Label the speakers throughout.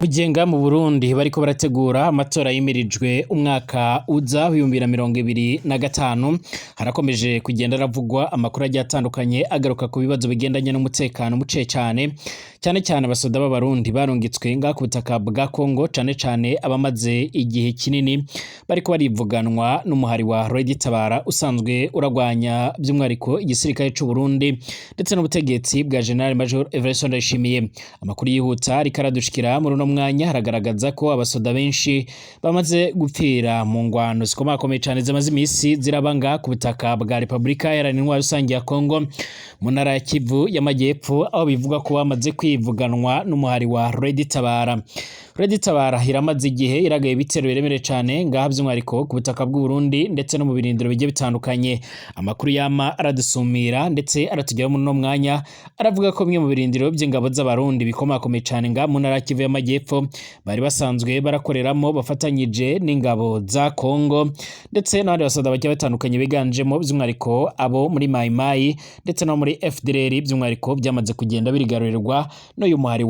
Speaker 1: Mugenga mu Burundi bariko barategura amatora yimirijwe umwaka uza 2025, harakomeje kugenda aravugwa amakuru agiye atandukanye agaruka ku bibazo bigendanye n'umutekano muce cane, cyane cyane abasoda b'Abarundi barungitswe ngaha ku butaka bwa Kongo, cane cane abamaze igihe kinini bariko barivuganwa n'umuhari wa Red Tabara usanzwe uragwanya by'umwihariko igisirikare c'u Burundi ndetse n'ubutegetsi bwa General Major Evariste Ndayishimiye. Amakuru yihuta ariko aradushikira muri uno mwanya haragaragaza ko abasoda benshi bamaze gupfira mu ngwano zikomakomeye cane zimaze imisi ziraba ngaha ku butaka bwa Repubulika Iharanira Intwaro Rusange ya Kongo mu ntara ya Kivu y'Amajyepfo, aho bivugwa ko bamaze kwivuganwa n'umuhari wa Red Tabara. Red Tabara iramaze igihe iragaye ibitero biremereye cane ngaha by'umwihariko ku butaka bw'u Burundi ndetse no mu birindiro bigiye bitandukanye. Amakuru yama aradusumira ndetse aratugeraho muri uno mwanya aravuga ko bimwe mu birindiro by'ingabo z'Abarundi bikomakomeye cane ngaha mu ntara ya Kivu y'Amajyepfo bari basanzwe barakoreramo bafatanyije n'ingabo za Kongo ndetse n'abandi basoda bagiye batandukanye biganjemo by'umwihariko abo muri Mai Mai ndetse no muri FDLR, by'umwihariko byamaze kugenda birigarurirwa n'uyu muhari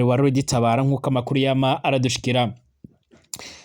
Speaker 1: wa Red Tabara nk'uko amakuru yama aradushikira.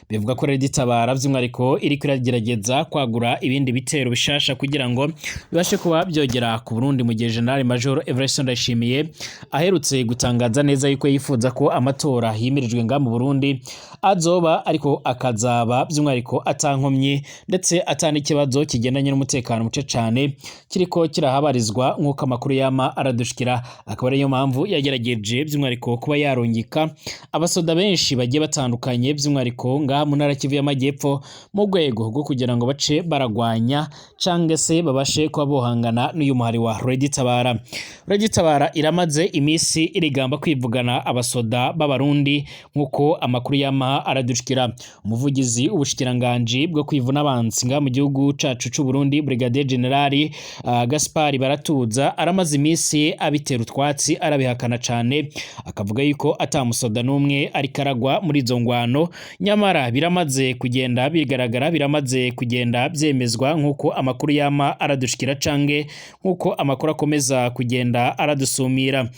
Speaker 1: Bivuga ko Red Tabara by'umwihariko iriko iragerageza kwagura ibindi bitero bishasha kugira ngo bibashe kuba byogera ku Burundi, mu gihe General Major Evariste Ndayishimiye aherutse gutangaza neza yuko yifuza ko amatora yimirijwe ngaha mu Burundi azoba, ariko akazaba by'umwihariko atankomyi ndetse atana ikibazo kigendanye n'umutekano muce cane kiriko kirahabarizwa nk'uko amakuru yama aradushikira. Akaba ariyo mpamvu yagerageje by'umwihariko kuba yarungika abasoda benshi bagiye batandukanye by'umwihariko ngaha mu ntara Kivu y'Amajyepfo mu rwego rwo kugira ngo bace baragwanya cange se babashe kuba bohangana n'uyu muhari wa Red Tabara. Red Tabara iramaze imisi irigamba kwivugana abasoda b'Abarundi nk'uko amakuru yama aradushikira. Umuvugizi ubushikiranganji bwo kwivuna abansi ngaha mu gihugu cacu c'u Burundi, Brigadier General Gaspard Baratuza, aramaze imisi abitera utwatsi, arabihakana cane, akavuga yuko atamusoda n'umwe ariko aragwa muri izo ngwano. Nyamara biramaze kugenda bigaragara, biramaze kugenda byemezwa nk'uko amakuru yama aradushikira cange nk'uko amakuru akomeza kugenda aradusumira.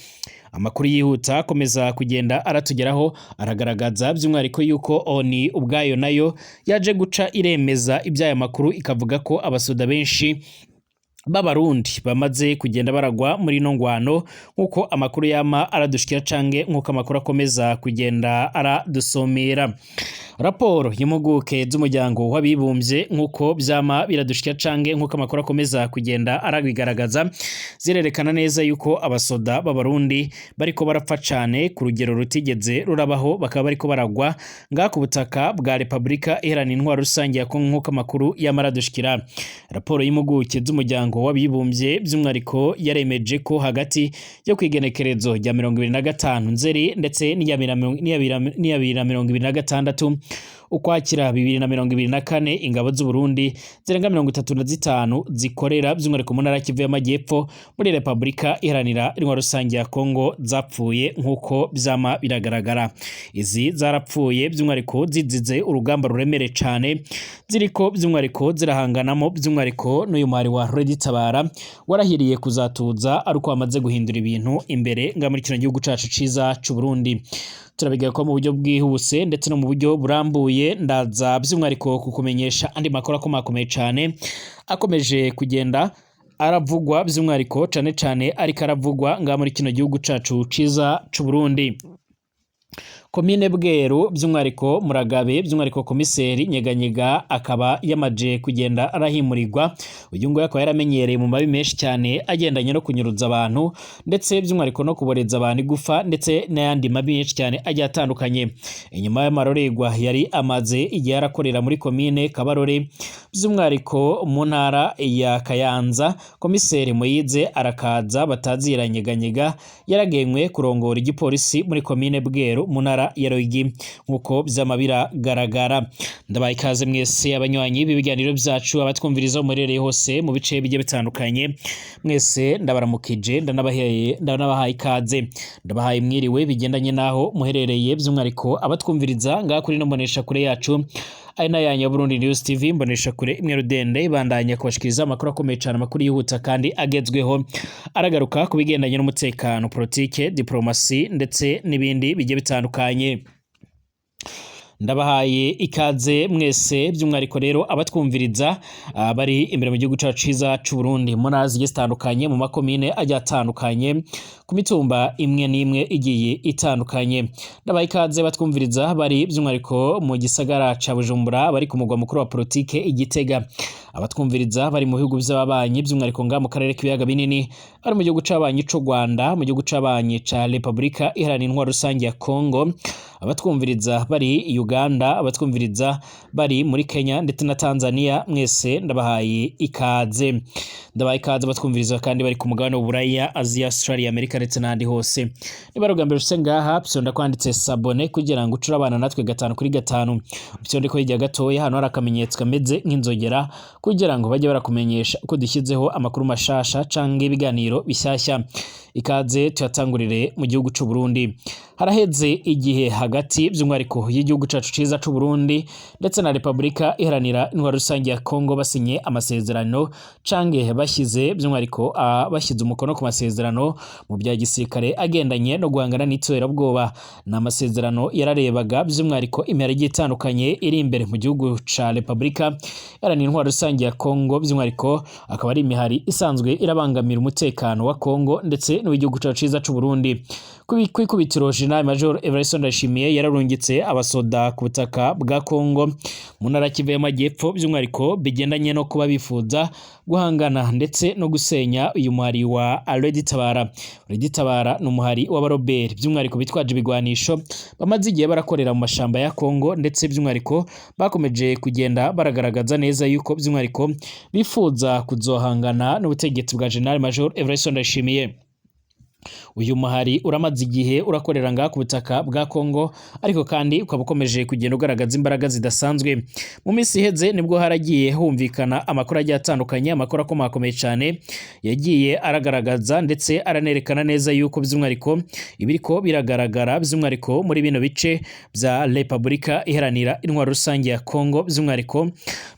Speaker 1: Amakuru yihuta akomeza kugenda aratugeraho aragaragaza by'umwihariko yuko ONU ubwayo nayo yaje guca iremeza iby'aya makuru, ikavuga ko abasoda benshi b'Abarundi bamaze kugenda baragwa muri ino ngwano nk'uko amakuru yama aradushikira cange nk'uko amakuru akomeza kugenda aradusomera. Raporo y'impuguke z'umuryango w'abibumbye, nk'uko vyama biradushikira cange nk'uko amakuru akomeza kugenda arabigaragaza, zirerekana neza yuko abasoda b'Abarundi bariko barapfa cane ku rugero rutigeze rurabaho, bakaba bariko baragwa ngaha ku butaka bwa Repubulika Iharanira Intwaro Rusange ya Kongo nk'uko amakuru yama aradushikira. Raporo y'impuguke z'umuryango w'abibumbye by'umwihariko yaremeje ko hagati yo kwigenekerezo rya 25 Nzeri ndetse n'iya 2026 Ukwakira 2024, ingabo z'u Burundi zirenga 35 zikorera by'umwihariko mu ntara Kivu y'Amajyepfo muri Repubulika Iharanira Intwaro Rusange ya Kongo zapfuye nk'uko vyama biragaragara. Izi zarapfuye by'umwihariko zizize urugamba ruremere cane ziriko by'umwihariko zirahanganamo by'umwihariko n'uyu muhari wa Red Tabara warahiriye kuzatuza ari uko bamaze guhindura ibintu imbere nga muri kino gihugu cacu ciza c'u Burundi. Turabigaye ko mu buryo bwihuse ndetse no mu buryo burambuye ndaza by'umwihariko kukumenyesha andi makuru akomakomeye cane akomeje kugenda aravugwa by'umwihariko cane cane ariko aravugwa nga muri kino gihugu cacu ciza c'u Burundi. Komine Bweru by'umwihariko Muragabe, by'umwihariko komiseri Nyeganyega akaba yamaje kugenda arahimurirwa. Uyu nguyu akaba yaramenyereye mu mabi menshi cyane agendanye no kunyuruza abantu ndetse by'umwihariko no kuboreza abantu igufa ndetse n'ayandi mabi menshi cyane agiye atandukanye. Inyuma y'amarorerwa yari amaze igihe arakorera muri komine Kabarore by'umwihariko mu ntara ya Kayanza, komiseri Moyize arakaza batazira Nyeganyega yaragenwe kurongora igipolisi muri komine Bweru mu ntara ya Ruyigi nk'uko vyama biragaragara. Ndabaye ikaze mwese abanywanyi b'ibiganiro vyacu, abatwumviriza muherereye hose mu bice bigiye bitandukanye, mwese ndabaramukije, ndanabahaye ikaze, ndabahaye mwiriwe bigendanye naho muherereye, by'umwihariko abatwumviriza ngaha kuri no mbonesha kure yacu. Ari nayanyu Burundi News TV, mbonesha kure imwe rudende ibandanya kubashikiriza amakuru akomeye cyane, amakuru yihuta kandi agezweho, aragaruka ku bigendanye n'umutekano, politike, diplomasi ndetse n'ibindi bigiye bitandukanye. Ndabahaye ikaze mwese, by'umwihariko rero abatwumviriza bari imbere mu gihugu cyacu ciza c'u Burundi, mu ntara zigiye zitandukanye, mu makomine agiye atandukanye, ku mitumba imwe n'imwe igiye itandukanye. Ndabahaye ikaze batwumviriza bari by'umwihariko mu gisagara ca Bujumbura, bari ku mugwa mukuru wa politike i Gitega, abatwumviriza bari mu bihugu by'ababanyi, by'umwihariko nga mu karere k'ibiyaga binini, bari mu gihugu c'abanyi c'u Rwanda, mu gihugu c'abanyi ca Repubulika Iharanira Intwaro Rusange ya Congo, abatwumviriza bari Uganda, abatwumviriza bari muri Kenya ndetse na Tanzania, mwese ndabahaye ikaze. Ndabahaye ikaze abatwumviriza kandi bari ku mugabane w'Uburaya, Asia, Australia, Amerika ndetse n'ahandi hose. Niba ari ubwa mbere ushitse ngaha, fyonda kwanditse s'abonner kugira ngo uce urabana natwe gatanu kuri gatanu. Fyonde ko hirya gatoya hano hari akamenyetso kameze nk'inzogera kugira ngo bajye barakumenyesha uko dushyizeho amakuru mashasha canke ibiganiro bishyashya. Ikaze tuyatangurire mu gihugu c'u Burundi. Haraheze igihe hagati by'umwihariko y'igihugu cacu ciza c'u Burundi ndetse na Repubulika Iharanira Intwaro Rusange ya Congo basinye amasezerano canke bashyize by'umwihariko bashyize umukono ku masezerano mu bya gisirikare agendanye no guhangana n'iterabwoba. Ni amasezerano yararebaga by'umwihariko imihari igiye itandukanye iri imbere mu gihugu ca Repubulika Iharanira Intwaro Rusange ya Congo, by'umwihariko akaba ari imihari isanzwe irabangamira umutekano wa Congo ndetse n'uw'igihugu cacu ciza c'u Burundi. Kwikubitiro General Major Evariste Ndayishimiye yararungitse abasoda ku butaka bwa Congo mu ntara Kivu y'Amajyepfo, by'umwihariko bigendanye no kuba bifuza guhangana ndetse no gusenya uyu muhari wa Red Tabara. Red Tabara ni umuhari w'abaroberi by'umwihariko bitwaje ibigwanisho, bamaze igihe barakorera mu mashamba ya Congo, ndetse by'umwihariko bakomeje kugenda baragaragaza neza yuko by'umwihariko bifuza kuzohangana n'ubutegetsi bwa General Major Evariste Ndayishimiye. Uyu muhari uramaze igihe urakorera ngaha ku butaka bwa Congo, ariko kandi ukaba ukomeje kugenda ugaragaza imbaraga zidasanzwe. Mu minsi iheze nibwo haragiye humvikana amakuru agiye atandukanye, amakuru akomakomeye cyane yagiye aragaragaza ndetse aranerekana neza yuko by'umwihariko ibiriko biragaragara by'umwihariko muri bino bice bya Repubulika Iharanira Intwaro Rusange ya Congo, by'umwihariko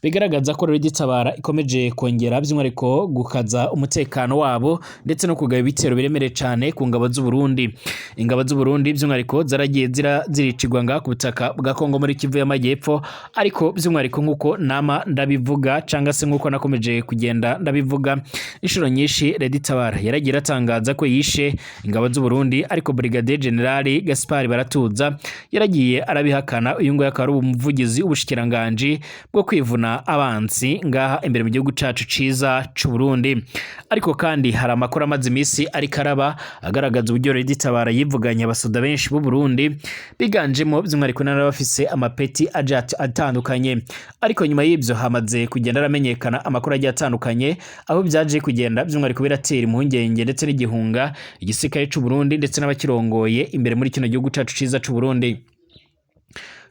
Speaker 1: bigaragaza ko Red Tabara ikomeje kongera by'umwihariko gukaza umutekano wabo ndetse no kugaba ibitero biremereye cyane ku ngabo z'u Burundi. Ingabo z'u Burundi by'umwihariko zaragiye ziricirwa ngaha ku butaka bwa Congo muri Kivu y'Amajyepfo, ariko by'umwihariko nk'uko nama ndabivuga cyangwa se nk'uko nakomeje kugenda ndabivuga inshuro nyinshi, Red Tabara yaragiye iratangaza ko yishe ingabo z'u Burundi, ariko Brigadier General Gaspard Baratuza yaragiye arabihakana. Uyu nguyu akaba ari umuvugizi w'ubushikiranganji bwo kwivuna abansi ngaha imbere mu gihugu cacu ciza c'u Burundi. Ariko kandi hari amakuru amaze iminsi ariko araba agaragaza uburyo Red Tabara yivuganye abasoda benshi b'u Burundi, biganjemo by'umwihariko n'abafise amapeti aje atandukanye. Ariko nyuma y'ibyo hamaze kugenda aramenyekana amakuru agiye atandukanye aho byaje kugenda by'umwihariko biratera impungenge ndetse n'igihunga igisirikare c'u Burundi ndetse n'abakirongoye imbere muri kino gihugu cacu ciza c'u Burundi.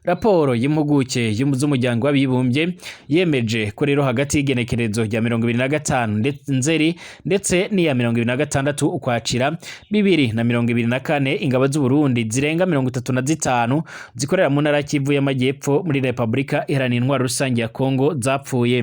Speaker 1: Raporo y'impuguke z'umuryango w'abibumbye yemeje ko rero hagati y'igenekerezo rya 25 Nzeri ndetse n'iya 26 Ukwakira 2024, ingabo z'u Burundi zirenga 35 zikorera mu ntara Kivu y'Amajyepfo muri Repubulika Iharanira Intwaro Rusange ya Congo zapfuye.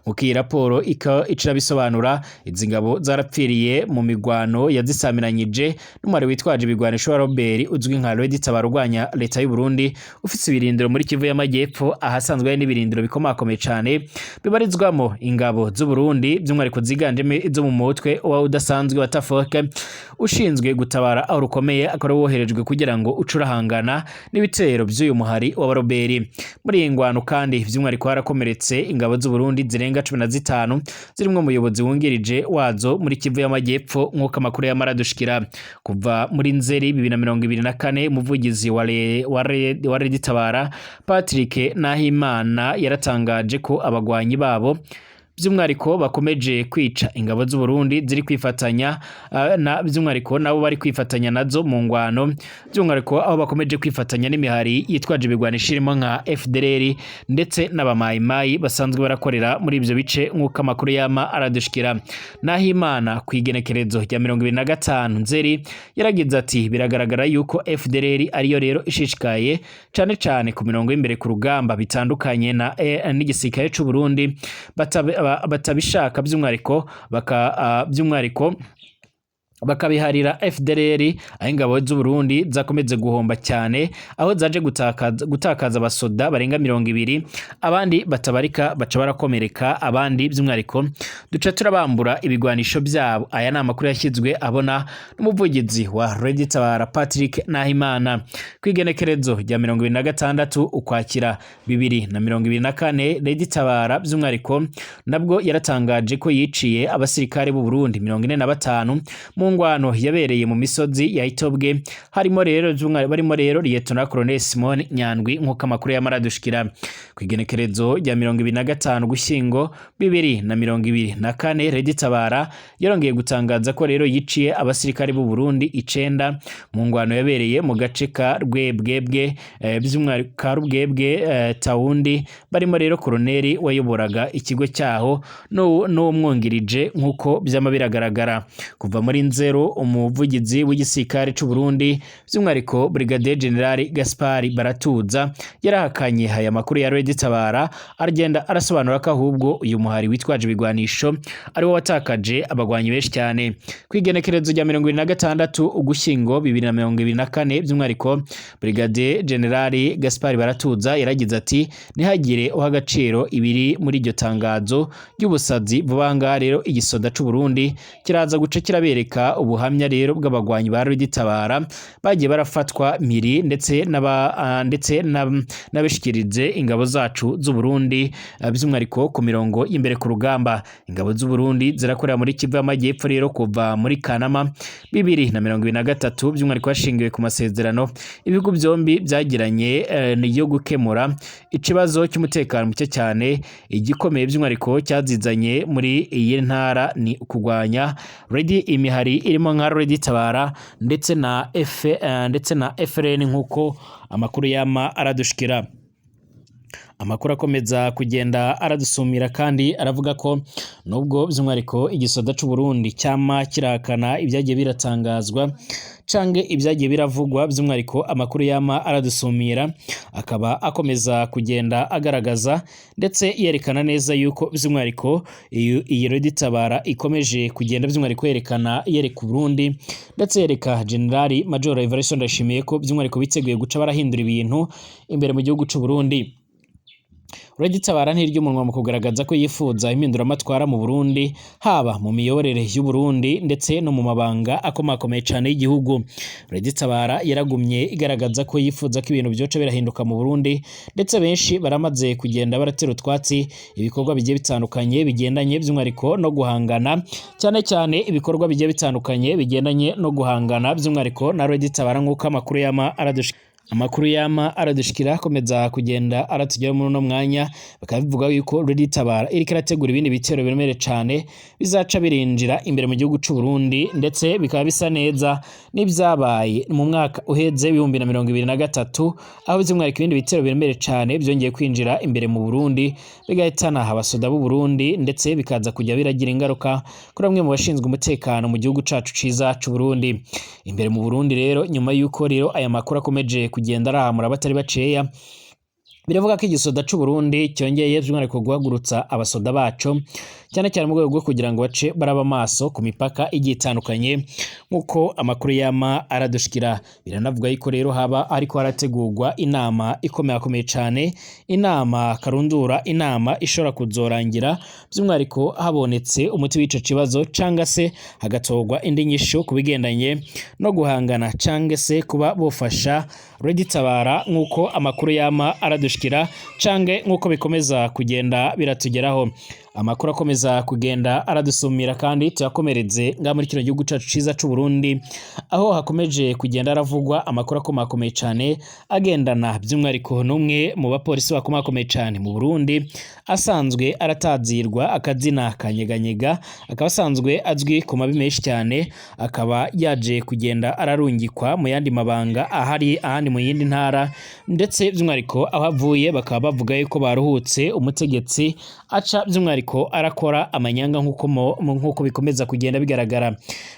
Speaker 1: Nk'uko iyi raporo icirabisobanura, izi ngabo zarapfiriye mu migwano yazisamiranyije n'umwari witwaje ibigwanisho wa Robert uzwi nka Red Tabara urwanya leta y'u Burundi, ufise ibirindiro muri Kivu y'Amajyepfo, ahasanzwe hari n'ibirindiro bikomakomeye cane bibarizwamo ingabo z'u Burundi, by'umwihariko ziganjemo izo mu mutwe wa udasanzwe wa Tafoke ushinzwe gutabara aho rukomeye, akaba woherejwe kugira ngo uce urahangana n'ibitero by'uyu muhari w'abaroberi. Muri iyi ngwano kandi by'umwihariko harakomeretse ingabo z'u Burundi zirenga 15, zirimwo umuyobozi wungirije wazo muri Kivu y'Amajyepfo, nk'uko amakuru yamara dushikira. Kuva muri Nzeri 2024, umuvugizi wa Red Tabara Patrick Nahimana yaratangaje ko abagwanyi babo By'umwihariko bakomeje kwica ingabo z'u Burundi ziri kwifatanya na by'umwihariko nabo bari kwifatanya nazo mu ngwano, by'umwihariko aho bakomeje kwifatanya n'imihari yitwaje ibigwanisho irimo nka FDLR ndetse n'abamayimayi basanzwe barakorera muri ivyo bice, nk'uko amakuru yama aradushikira. Nahimana ku igenekerezo rya 25 Nzeri yaragize ati: "Biragaragara yuko FDLR ariyo rero ishishikaye cane cane ku mirongo y'imbere ku rugamba, bitandukanye na n'igisirikare c'u Burundi batabishaka, by'umwihariko baka by'umwihariko bakabiharira FDLR, aho ingabo z'u Burundi zakomeze guhomba cyane, aho zaje gutakaza abasoda barenga 20, abandi batabarika baca barakomereka, abandi by'umwihariko duca turabambura ibigwanisho byabo." Aya ni amakuru yashyizwe abona n'umuvugizi wa Red Tabara Patrick Nahimana. Ku igenekerezo rya 26 Ukwakira 2024, Red Tabara by'umwihariko nabwo yaratangaje ko yiciye abasirikare b'u Burundi 45 mu ngwano yabereye mu misozi ya Itobwe, harimo rero barimo rero Lieutenant Colonel Simon Nyandwi, nk'uko amakuru yamaradushikira. Ku igenekerezo rya 25 Gushyingo 2024, Red Tabara yarongeye gutangaza ko rero yiciye abasirikare b'u Burundi 9 mu ngwano yabereye mu gace ka Rwebwebwe, by'umwihariko ka Rubwebwe, Tawundi, barimo rero koloneli wayoboraga ikigo cyaho n'uwumwungirije, nk'uko byama biragaragara. Kuva muri Nzero, umuvugizi w'igisirikare c'u Burundi by'umwihariko Brigadier General Gaspard Baratuza yarahakanye aya makuru ya Red Tabara, aragenda arasobanura ko ahubwo uyu muhari witwaje ibigwanisho ari wo watakaje abagwanyi benshi cyane. Ku igenekerezo rya 26 Ugushyingo 2024, by'umwihariko Brigadier General Gaspard Baratuza yaragize ati: "Ntihagire uha agaciro ibiri muri iryo tangazo ry'ubusazi. Vuba ngaha rero igisoda c'u Burundi kiraza guca kirabereka ubuhamya rero bw'abagwanyi ba Red Tabara bagiye barafatwa mpiri ndetse ndetse n'abishikirije ingabo zacu z'u Burundi, by'umwihariko ku mirongo y'imbere ku rugamba." Ingabo z'u Burundi zirakorera muri Kivu y'Amajyepfo rero kuva muri Kanama 2023, by'umwihariko hashingiwe ku masezerano ibihugu byombi byagiranye yo gukemura ikibazo cy'umutekano muke cyane. Igikomeye by'umwihariko cyazizanye muri iyi ntara ni ukugwanya Red imihari irimo nka Red Tabara ndetse na F ndetse na FRN, nk'uko amakuru yama aradushikira. Amakuru akomeza kugenda aradusumira kandi aravuga ko nubwo by'umwihariko igisoda c'u Burundi cyama kirahakana ibyagiye biratangazwa canke ibyagiye biravugwa, by'umwihariko amakuru yama aradusumira akaba akomeza kugenda agaragaza ndetse yerekana neza yuko by'umwihariko iyi Red Tabara ikomeje kugenda by'umwihariko yerekana, yereka Burundi ndetse yereka General Major Evariste Ndayishimiye ko by'umwihariko biteguye guca barahindura ibintu imbere mu gihugu c'u Burundi. Red Tabara ntirya umunwa mu kugaragaza ko yifuza impinduramatwara mu Burundi, haba mu miyoborere y'u Burundi ndetse no mu mabanga akomakomeye cyane y'igihugu. Red Tabara yaragumye igaragaza ko yifuza ko ibintu byoca birahinduka mu Burundi, ndetse benshi baramaze kugenda baratera utwatsi ibikorwa bigiye bitandukanye bigendanye by'umwihariko no guhangana, cyane cyane ibikorwa bigiye bitandukanye bigendanye no guhangana by'umwihariko na Red Tabara, nk'uko amakuru yama aradushikira akomeza kugenda aratugeraho muri uno mwanya. Bakaba bivuga yuko Red Tabara iriko irategura ibindi bitero biremereye cane bizaca birinjira imbere mu gihugu c'u Burundi, ndetse bikaba bisa neza n'ibyabaye mu mwaka uheze 2023, aho by'umwihariko ibindi bitero biremereye cane byongeye kwinjira imbere mu Burundi bigahitana abasoda b'u Burundi, ndetse bikaza kujya biragira ingaruka kuri bamwe mu bashinzwe umutekano mu gihugu cacu ciza c'u Burundi. Imbere mu Burundi rero, nyuma yuko rero aya makuru akomeje kugenda arahamura abatari baceya, biravuga ko igisoda c'u Burundi cyongeye by'umwihariko guhagurutsa abasoda baco, cyane cyane mu rwego rwo kugira ngo bace baraba amaso ku mipaka igiye itandukanye, nk'uko amakuru yama aradushikira. Biranavuga yuko rero haba ariko harategurwa inama ikomeye cane, inama karundura, inama ishobora kuzorangira by'umwihariko habonetse umuti w'ico kibazo, canga se hagatorwa indi nyishu ku bigendanye no guhangana cange se kuba bofasha Red Tabara, nk'uko amakuru yama aradushikira cange nk'uko bikomeza kugenda biratugeraho. Amakuru akomeza kugenda aradusumira kandi tuyakomereze ngaha muri kino gihugu cacu ciza c'u Burundi, aho hakomeje kugenda haravugwa amakuru akomakomeye cane agendana by'umwihariko n'umwe mu bapolisi bakomakomeye cane mu Burundi, asanzwe aratazirwa akazina kanyeganyega, akaba asanzwe azwi ku mabi menshi cyane, akaba yaje kugenda ararungikwa mu yandi mabanga ahari ahandi mu yindi ntara, ndetse by'umwihariko aho avuye bakaba bavuga yuko baruhutse umutegetsi aca by'umwihariko arakora amanyanga nk'uko bikomeza kugenda bigaragara.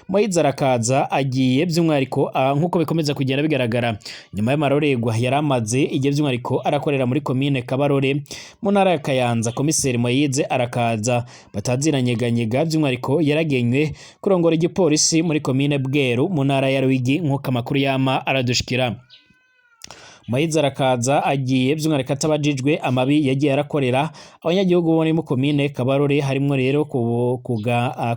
Speaker 1: Moyize arakaza agiye by'umwihariko nk'uko bikomeza kugenda bigaragara nyuma y'amarorerwa yari amaze igihe by'umwihariko arakorera muri komine Kabarore mu ntara ya Kayanza. Komiseri Moyize arakaza bataziranyeganyega by'umwihariko yaragenywe kurongora igipolisi muri komine Bweru mu ntara ya Ruyigi, nk'uko amakuru yama aradushikira. Moyize arakaza agiye by'umwihariko atabajijwe amabi yagiye arakorera abanyagihugu bo muri komine Kabarore, harimwo rero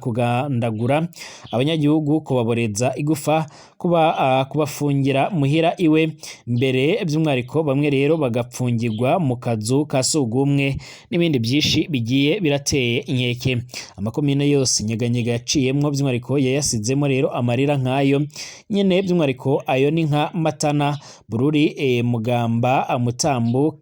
Speaker 1: kugandagura abanyagihugu, kubaboreza igufa, kubafungira muhira iwe mbere by'umwihariko bamwe rero bagapfungirwa mu kazu ka sugumwe n'ibindi byinshi bigiye birateye inkeke. Amakomine yose Nyeganyega yaciyemwo by'umwihariko yayasizemo rero amarira nk'ayo nyene, by'umwihariko ayo ni nka Matana, Bururi, Mugamba, Mutambu,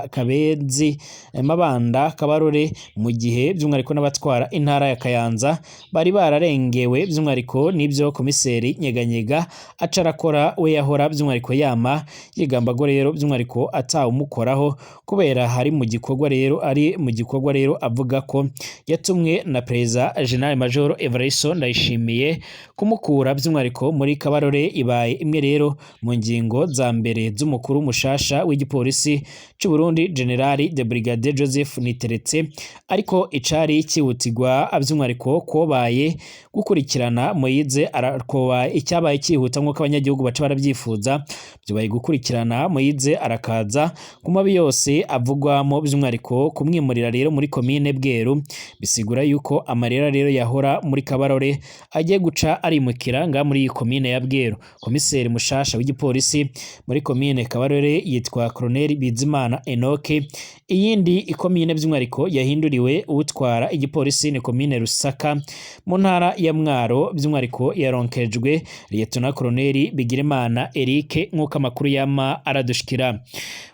Speaker 1: Kabenzi, Mabanda, Kabarore, mu gihe by'umwihariko n'abatwara intara ya Kayanza bari bararengewe by'umwihariko n'ibyo komiseri Nyeganyega aca arakora. We yahora by'umwihariko yama yigamba ko rero by'umwihariko atawumukoraho kubera hari mu gikorwa rero ari mu gikorwa rero avuga ko yatumwe na Perezida General Major Evariste Ndayishimiye kumukura by'umwihariko muri Kabarore. Ibaye imwe rero mu ngingo za mbere z'umukuru mushasha w'igipolisi c'u Burundi, General de Brigade Joseph Niteretse, ariko icari cyihutirwa by'umwihariko kobaye gukurikirana Moyize arakoba icyabaye cyihuta nk'uko abanyagihugu baca barabyifuza, byabaye gukurikirana Moyize arakaza ku mabi yose avugwamo, by'umwihariko kumwimurira rero muri komine Bweru bisigura yuko amarira rero yahora muri Kabarore agiye guca arimukira nga muri iyi komine ya Bweru. Komiseri mushasha w'igipolisi muri komine Kabarore yitwa Colonel Bizimana Enoke. Iyindi ikomine by'umwihariko yahinduriwe utwara igipolisi ni komine Rusaka mu ntara ya Mwaro, by'umwihariko yaronkejwe Lieutenant Colonel Bigirimana Eric, nk'uko amakuru yama aradushikira.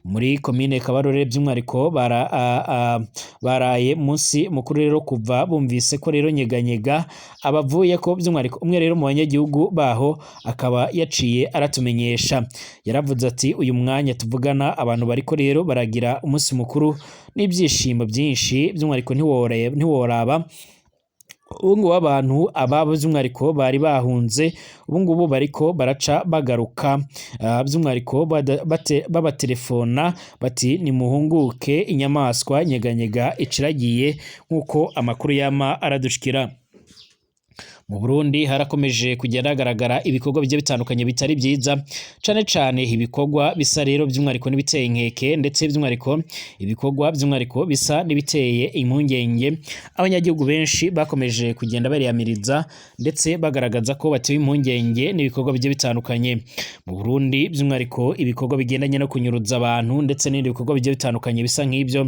Speaker 1: Muri komine Kabarore by'umwihariko baraye munsi mukuru rero kuva bumvise ko rero Nyeganyega abavuye ko by'umwihariko umwe rero mu banyagihugu baho akaba yaciye aratumenyesha, yaravuze ati uyu mwanya tuvugana abantu bariko rero baragira umunsi mukuru n'ibyishimo byinshi, by'umwihariko ntiworaba ubu ngubu abantu ababo by'umwihariko bari bahunze ubu ngubu bariko baraca bagaruka, by'umwihariko babatelefona bati nimuhunguke inyamaswa Nyeganyega iciragiye, nk'uko amakuru yama aradushikira. Mu Burundi harakomeje kugenda hagaragara ibikorwa bigiye bitandukanye bitari byiza, cane cane ibikorwa bisa rero by'umwihariko n'ibiteye inkeke, ndetse by'umwihariko ibikorwa by'umwihariko bisa n'ibiteye impungenge. Abanyagihugu benshi bakomeje kugenda bariyamiriza ndetse bagaragaza ko batewe impungenge n'ibikorwa bigiye bitandukanye mu Burundi, by'umwihariko ibikorwa bigendanye no kunyuruza abantu ndetse n'ibindi bikorwa bigiye bitandukanye bisa nk'ibyo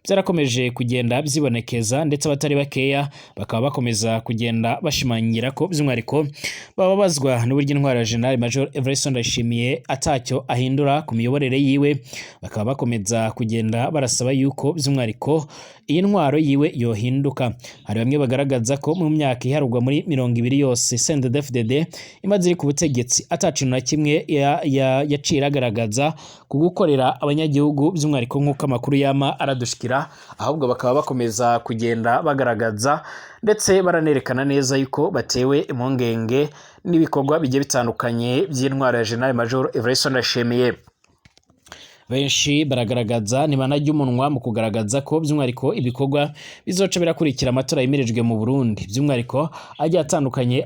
Speaker 1: byarakomeje kugenda byibonekeza, ndetse abatari bakeya bakaba bakomeza kugenda bashimangira ko by'umwihariko bababazwa n'uburyo intwaro ya General Major Evariste Ndayishimiye atacyo ahindura ku miyoborere yiwe, bakaba bakomeza kugenda barasaba yuko by'umwihariko iyi ntwaro yiwe yohinduka. Hari bamwe bagaragaza ko mu myaka iharurwa muri 20 yose CNDD-FDD imaze iri ku butegetsi atakintu na kimwe yaciye iragaragaza ku gukorera abanyagihugu by'umwihariko nk'uko amakuru yama aradushikira, ahubwo bakaba bakomeza kugenda bagaragaza ndetse baranerekana neza yuko batewe impungenge n'ibikorwa bigiye bitandukanye by'intwaro ya General Major Evariste Ndayishimiye. Benshi baragaragaza ntibanajya umunwa mu kugaragaza ko by'umwihariko ibikorwa bizoca birakurikira amatora yimirijwe mu Burundi, by'umwihariko agiye atandukanye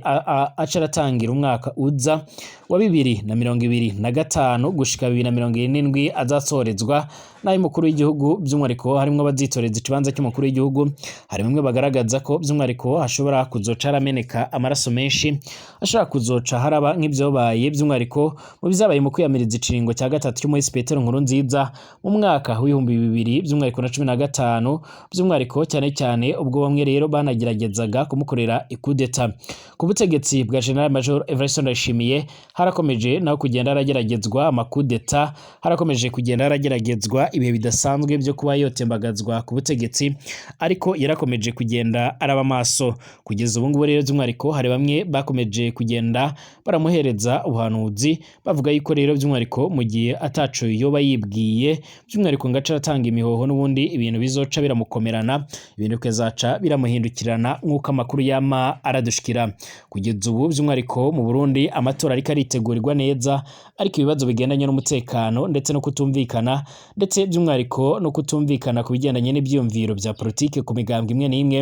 Speaker 1: aca aratangira umwaka uza wa 2025 gushika 2027 azasorezwa n'ay'umukuru w'igihugu. By'umwihariko harimwo abazitoreza ikibanza cy'umukuru w'igihugu, hari bamwe bagaragaza ko by'umwihariko hashobora kuzoca harameneka amaraso menshi, ashobora kuzoca haraba nk'ivyobaye by'umwihariko mu bizabaye mu kwiyamiriza ikiringo cya gatatu cy'umuhisi Petero Nkurunziza mu mwaka w'2015 by'umwihariko, by'umwihariko cyane cyane ubwo bamwe rero banageragezaga kumukorera ikudeta ku butegetsi bwa General Major Evariste Ndayishimiye. Harakomeje naho kugenda harageragezwa amakudeta, harakomeje kugenda harageragezwa ibihe bidasanzwe byo kuba yotembagazwa ku butegetsi, ariko yarakomeje kugenda araba maso. Kugeza ubu ngubu rero, by'umwihariko hari bamwe bakomeje kugenda baramuhereza ubuhanuzi, bavuga yuko rero by'umwihariko mu gihe ataco yoba yibwiye, by'umwihariko ngo aca aratanga imihoho, n'ubundi ibintu bizoca biramukomerana, ibintu bikazaca biramuhindukirana nk'uko amakuru yama aradushikira. Kugeza ubu by'umwihariko mu Burundi amatora ariko aritegurirwa neza, ariko ibibazo bigendanye n'umutekano ndetse no kutumvikana, ndetse by'umwihariko no kutumvikana ku bigendanye n'ivyiyumviro vya politike ku migambwe imwe n'imwe,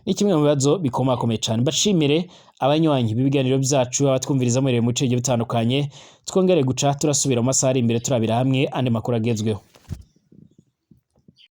Speaker 1: ni kimwe mu bibazo bikomakomeye cane. Mbashimire abanywanyi b'ibiganiro byacu, abatwumviriza muherereye mu bice bigiye bitandukanye. Twongere guca turasubira mu masaha ari imbere, turabira hamwe andi makuru agezweho.